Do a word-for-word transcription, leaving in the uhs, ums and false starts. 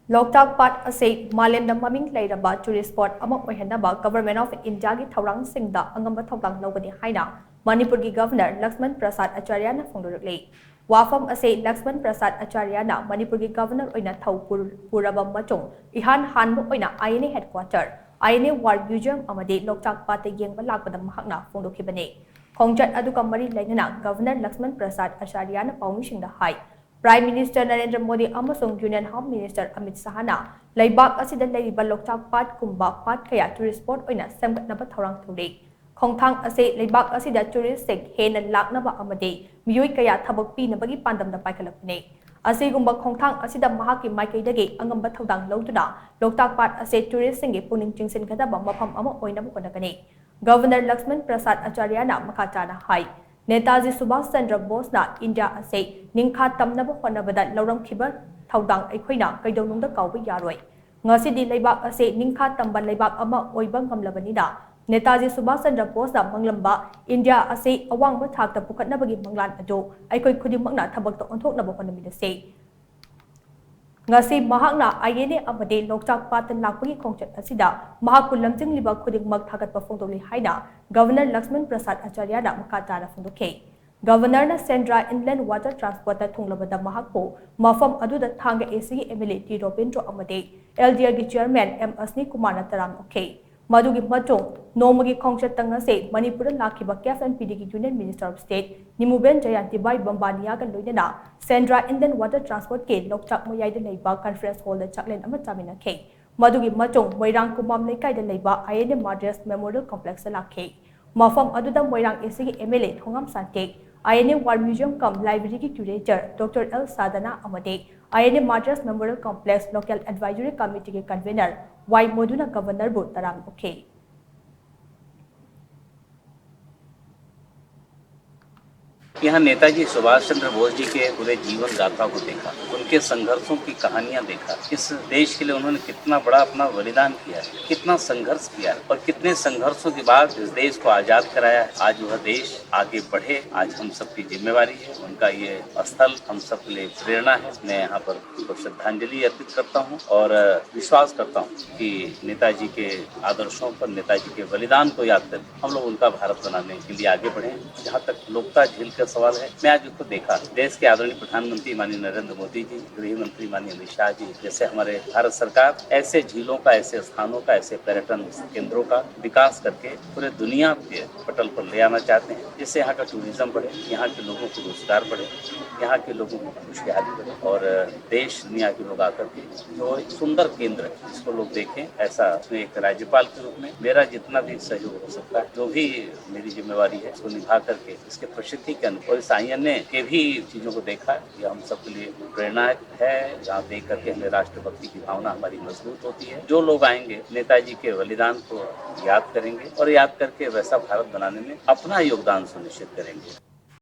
ꯂꯣꯛꯇꯥꯛ ꯄꯥꯠ ꯑꯁꯤ ꯃꯥꯂꯦꯝꯗ ꯃꯃꯤꯡ ꯂꯩꯔꯕ tourist spot ꯑꯃ ꯑꯣꯏꯍꯟꯅꯕ Government of Indiaꯒꯤ ꯊꯧꯔꯥꯡꯁꯤꯡꯗ ꯑꯉꯝꯕ ꯊꯧꯗꯥꯡ ꯂꯧꯒꯅꯤ ꯍꯥꯏꯅ ꯃꯅꯤꯄꯨꯔꯒꯤ Governor ꯂꯛꯁꯃꯟ ꯄ꯭ꯔꯁꯥꯗ ꯑꯆꯥꯔꯌꯥꯅ ꯐꯣꯡꯗꯣꯔꯛꯂꯤ꯫ ꯋꯥꯐꯝ ꯑꯁꯤ ꯂꯛꯁꯃꯟ ꯄ꯭ꯔꯁꯥꯗ ꯑꯆꯥꯔꯌꯥꯅ ꯃꯅꯤꯄꯨꯔꯒꯤ Governor ꯑꯣꯏꯅ ꯊꯧ ꯄꯨꯔ-, ꯄꯨꯔꯕ ꯃꯇꯨꯡ ꯏꯍꯥꯟ ꯍꯥꯟꯕ ꯑꯣꯏꯅ INA headquarter, INA War Museum ꯑꯃꯗꯤ ꯂꯣꯛꯇꯥꯛ ꯄꯥꯠꯇ ꯌꯦꯡꯕ ꯂꯥꯛꯄꯗ ꯃꯍꯥꯛꯅ ꯐꯣꯡꯗꯣꯛꯈꯤꯕꯅꯤ꯫ ꯈꯣꯡꯆꯠ ꯑꯗꯨꯒ ꯃꯔꯤ ꯂꯩꯅꯅ Governor ꯂꯛꯁꯃꯟ ꯄ꯭ꯔꯁꯥꯗ ꯑꯆꯥꯔꯌꯥꯅ ꯄꯥꯎꯃꯤꯁꯤꯡꯗ ꯍꯥꯏ, Prime Minister ꯅꯔꯦꯟꯗ꯭ꯔ ꯃꯣꯗꯤ ꯑꯃꯁꯨꯡ Union Home Minister ꯑꯃꯤꯠ ꯁꯍꯥꯅ ꯂꯩꯕꯥꯛ ꯑꯁꯤꯗ ꯂꯩꯔꯤꯕ ꯂꯣꯛꯇꯥꯛ ꯄꯥꯠꯀꯨꯝꯕ ꯄꯥꯠ ꯀꯌꯥ tourist spot ꯑꯣꯏꯅ ꯁꯦꯝꯒꯠꯅꯕ ꯊꯧꯔꯥꯡ ꯇꯧꯔꯤ꯫ ꯈꯣꯡꯊꯥꯡ ꯑꯁꯤ ꯂꯩꯕꯥꯛ ꯑꯁꯤꯗ touristꯁꯤꯡ ꯍꯦꯟꯅ ꯂꯥꯛꯅꯕ ꯑꯃꯗꯤ ꯃꯤꯑꯣꯏ ꯀꯌꯥ ꯊꯕꯛ ꯄꯤꯅꯕꯒꯤ ꯄꯥꯟꯗꯝꯗ ꯄꯥꯏꯈꯠꯂꯛꯄꯅꯤ꯫ ꯑꯁꯤꯒꯨꯝꯕ ꯈꯣꯡꯊꯥꯡ ꯑꯁꯤꯗ ꯃꯍꯥꯛꯀꯤ ꯃꯥꯏꯀꯩꯗꯒꯤ ꯑꯉꯝꯕ ꯊꯧꯗꯥꯡ ꯂꯧꯗꯨꯅ ꯂꯣꯛꯇꯥꯛ ꯄꯥꯠ ꯑꯁꯤ touristꯁꯤꯡꯒꯤ ꯄꯨꯛꯅꯤꯡ ꯆꯤꯡꯁꯤꯟꯒꯗꯕ ꯃꯐꯝ ꯑꯃ ꯑꯣꯏꯅꯕ ꯍꯣꯠꯅꯒꯅꯤ꯫ Governor ꯂꯛꯁꯃꯟ ꯄ꯭ꯔꯁꯥꯗ ꯑꯆꯥꯔꯌꯥꯅ ꯃꯈꯥ ꯇꯥꯅ ꯍꯥꯏ, ꯅꯦꯇꯥꯖꯤ ꯁꯨꯚꯥꯁ ꯆꯟꯗ꯭ꯔ ꯕꯣꯁꯅ ꯏꯟꯗꯤꯌꯥ ꯑꯁꯤ ꯅꯤꯡꯈꯥ ꯇꯝꯅꯕ ꯍꯣꯠꯅꯕꯗ ꯂꯧꯔꯝꯈꯤꯕ ꯊꯧꯗꯥꯡ ꯑꯩꯈꯣꯏꯅ ꯀꯩꯗꯧꯅꯨꯡꯗ ꯀꯥꯎꯕ ꯌꯥꯔꯣꯏ꯫ ꯉꯁꯤꯗꯤ ꯂꯩꯕꯥꯛ ꯑꯁꯤ ꯅꯤꯡꯈꯥ ꯇꯝꯕ ꯂꯩꯕꯥꯛ ꯑꯃ ꯑꯣꯏꯕ ꯉꯝꯂꯕꯅꯤꯅ, ꯅꯦꯇꯥꯖꯤ ꯁꯨꯚꯥꯁ ꯆꯟꯗ꯭ꯔ ꯕꯣꯁꯅ ꯃꯪꯂꯝꯕ ꯏꯟꯗꯤꯌꯥ ꯑꯁꯤ ꯑꯋꯥꯡꯕ ꯊꯥꯛꯇ ꯄꯨꯈꯠꯅꯕꯒꯤ ꯃꯪꯂꯥꯟ ꯑꯗꯨ ꯑꯩꯈꯣꯏ ꯈꯨꯗꯤꯡꯃꯛꯅ ꯊꯕꯛꯇ ꯑꯣꯟꯊꯣꯛꯅꯕ ꯍꯣꯠꯅꯃꯤꯟꯅꯁꯤ꯫ ꯉꯁꯤ ꯃꯍꯥꯛꯅ INA ꯑꯃꯗꯤ ꯂꯣꯛꯇꯥꯛ ꯄꯥꯠꯇ ꯂꯥꯛꯄꯒꯤ ꯈꯣꯡꯆꯠ ꯑꯁꯤꯗ ꯃꯍꯥꯛꯄꯨ ꯂꯝꯖꯤꯡꯂꯤꯕ ꯈꯨꯗꯤꯡꯃꯛ ꯊꯥꯒꯠꯄ ꯐꯣꯡꯗꯣꯛꯂꯤ ꯍꯥꯏꯅ Governor ꯂꯛꯁꯃꯟ ꯄ꯭ꯔꯁꯥꯗ ꯑꯆꯥꯔꯌꯥꯅ ꯃꯈꯥ ꯇꯥꯅ ꯐꯣꯡꯗꯣꯛꯈꯤ꯫ Governorꯅ ꯁꯦꯟꯗ꯭ꯔꯥ Inland Water Transportꯇ ꯊꯨꯡꯂꯕꯗ ꯃꯍꯥꯛꯄꯨ ꯃꯐꯝ ꯑꯗꯨꯗ ꯊꯥꯡꯒ ACꯒꯤ MLA ꯇꯤ ꯔꯣꯕꯤꯟꯗ꯭ꯔꯣ ꯑꯃꯗꯤ LDAꯒꯤ Chairman ꯑꯦꯝ ꯑꯁꯅꯤ ꯀꯨꯃꯥꯔꯅ ꯇꯔꯥꯝꯅ ꯑꯣꯛꯈꯤ꯫ ꯃꯗꯨꯒꯤ ꯃꯇꯨꯡ ꯅꯣꯡꯃꯒꯤ ꯈꯣꯡꯆꯠꯇ ꯉꯁꯤ ꯃꯅꯤꯄꯨꯔꯗ ꯂꯥꯛꯈꯤꯕ KFNPDꯒꯤ Union Minister of State ꯅꯤꯃꯨꯕꯦꯟ ꯖꯌꯟꯇꯤꯕꯥꯏ ꯕꯝꯕꯥꯅꯤꯌꯥꯒ ꯂꯣꯏꯅꯅ ꯁꯦꯟꯗ꯭ꯔꯥ Inland Water Transportꯀꯤ ꯂꯣꯛꯇꯥꯛ ꯃꯌꯥꯏꯗ ꯂꯩꯕ conference hallꯗ ꯆꯥꯛꯂꯦꯟ ꯑꯃ ꯆꯥꯃꯤꯟꯅꯈꯤ꯫ ꯃꯗꯨꯒꯤ ꯃꯇꯨꯡ ꯃꯣꯏꯔꯥꯡ ꯀꯨꯃꯥꯝ ꯂꯩꯀꯥꯏꯗ ꯂꯩꯕ INA Madras Memorial Complexꯇ ꯂꯥꯛꯈꯤ꯫ ꯃꯐꯝ ꯑꯗꯨꯗ ꯃꯣꯏꯔꯥꯡ ACꯒꯤ MLA Thongam Shantek, INA War Museum cum Libraryꯒꯤ Curator Doctor ꯑꯦꯜ ꯁꯥꯗꯅꯥ ꯑꯃꯗꯤ INA Madras Memorial Complex Local Advisory Committeeꯒꯤ Convener ꯋꯥꯏ ꯃꯣꯗꯨꯅ Governorꯕꯨ ꯇꯔꯥꯝꯅ ꯑꯣꯛꯈꯤ꯫ यहाँ नेताजी सुभाष चंद्र बोस जी के पूरे जीवन गाथा को देखा, उनके संघर्षों की कहानियां देखा। इस देश के लिए उन्होंने कितना बड़ा अपना बलिदान किया है, कितना संघर्ष किया है और कितने संघर्षों के बाद इस देश को आजाद कराया है। आज वह देश आगे बढ़े, आज हम सबकी जिम्मेवारी है। उनका ये स्थल हम सब के लिए प्रेरणा है। मैं यहाँ पर उनको श्रद्धांजलि अर्पित करता हूँ और विश्वास करता हूँ कि नेताजी के आदर्शों पर, नेताजी के बलिदान को याद करके हम लोग उनका भारत बनाने के लिए आगे बढ़ें। जहाँ तक लोकता झील का सवाल है, मैं आज उसको देखा, देश के आदरणीय प्रधानमंत्री माननीय नरेंद्र मोदी जी, गृह मंत्री माननीय अमित शाह जी जैसे हमारे भारत सरकार ऐसे झीलों का, ऐसे स्थानों का, ऐसे पर्यटन केंद्रों का विकास करके पूरे दुनिया के पटल पर ले आना चाहते हैं, जिससे यहाँ का टूरिज्म बढ़े, यहाँ के लोगों को रोजगार बढ़े, यहाँ के लोगों को खुशहाली बढ़े और देश दुनिया के लोग आकर के जो एक सुंदर केंद्र है, इसको लोग देखें। ऐसा उसमें एक राज्यपाल के रूप में मेरा जितना भी सहयोग हो सकता है, जो भी मेरी जिम्मेवारी है, उसको निभा करके इसके प्रसिद्धि के अनुसार इस आईएनए के भी चीजों को देखा। ये हम सबके लिए प्रेरणा है, जहाँ देख करके हमें राष्ट्रभक्ति की भावना हमारी मजबूत होती है। जो लोग आएंगे, नेताजी के बलिदान को याद करेंगे और याद करके वैसा भारत बनाने में अपना योगदान सुनिश्चित करेंगे।